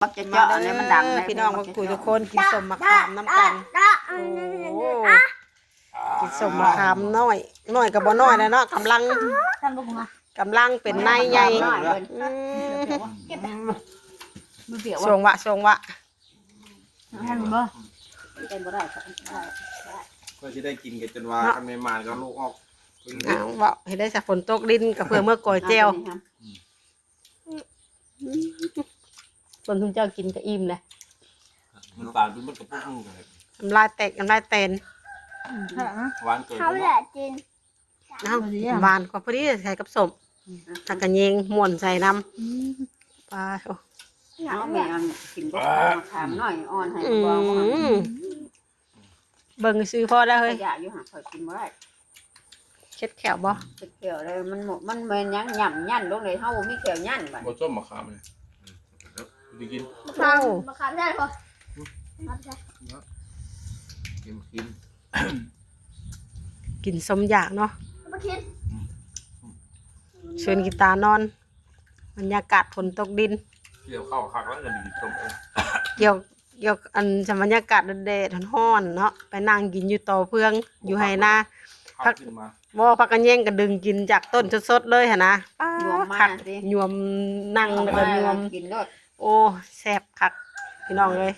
ມັກຈະເຈາະອັນນີ້ມັນດັງ ມາເດີ ເດ້ ພີ່ນ້ອງ ບັກກຸຍທຸກຄົນ ກິນສົ້ມໝາກຂາມນຳກັນ. ໂອ້ ກິນສົ້ມໝາກຂາມນ້ອຍ ນ້ອຍກໍບໍ່ນ້ອຍແລ້ວເນາະ ກຳລັງ ກຳລັງເປັນນາຍໃຫຍ່. ອືມ ມັນເປຍວະ ຊ່ວງວະ ຊ່ວງວະ ເຫັນບໍ່ ເປັນບໍ່ໄດ້ ກໍຊິໄດ້ກິນກັນຈົນວ່າ ເນາະ ຄັນແມ່ນໝານກໍລູກອອກ. ອ້າວ ເວົ້າເຮັດໄດ້ຊະ ຝົນຕົກດິນກໍເພື່ອເມືອກອຍແຈ່ວ. ເບິ່ງ ເຈົ້າກິນກໍອີ່ມແຫຼະ ນ້ຳຕານເປັນໝົດກະປຸກໜຶ່ງ. ນ້ຳລາຍແຕກ ນ້ຳລາຍແຕນ. ອືມ ຫວານເກີນ ເຮົາແຫຼະກິນ ເອົ້າ ຫວານກໍພໍດີໃສ່ກັບສົ້ມ ອືມ ແລ້ວກໍແຍງມ່ວນໃສ່ນຳ. ອືມ ປາໂທ້ ເອົາແມ່ອັນກິນບໍ່ ມາຂາມໜ້ອຍອ່ອນໃຫ້ ອືມ ບໍ່ເອົາ ເບິ່ງຊື່ພໍແລ້ວເຮີ້ຍ ຂ້ອຍຢາກຢູ່ຫາ ຂ້ອຍກິນບໍ່ໄດ້ ເຄັດແຂ້ວບໍ່? ເຄັດແຂ້ວເລີຍ ມັນ ມັນແມ່ນຫຍັງຫຍ້ຳຢັນລົງເລີຍ ເຮົາບໍ່ມີແຂ້ວຢັນບັດ ບໍ່ສົ້ມໝາກຂາມນີ້ ໄດ້ກິນ ໂອ້ ມາຂາມແທ້ພໍ ກິນ ກິນ ກິນສົມຢາກເນາະ ມາກິນ ຊວນກິນຕານອນ ບັນຍາກາດຝົນຕົກດິນ ກ່ຽວເຂົ້າຄັກແລ້ວ ກິນສົ້ມເອງ ກ່ຽວ ກ່ຽວ ອັນ ບັນຍາກາດແດດໆ ຮ້ອນໆ ເນາະ ໄປນັ່ງກິນຢູ່ຕໍເຟືອງ ຢູ່ໄຮ່ນາ ຜັກ ບໍ່ ຜັກກະແຍງກໍດຶງກິນຈາກຕົ້ນສົດໆ ເລີຍຫັ້ນນະ ປາ ຍວມມາ ຄັກ ຫຍວມ ນັ່ງແລ້ວກໍຫຍວມ ກິນໂລດ ໂອ້ ແຊບຄັກ ພີ່ນ້ອງເອີຍ.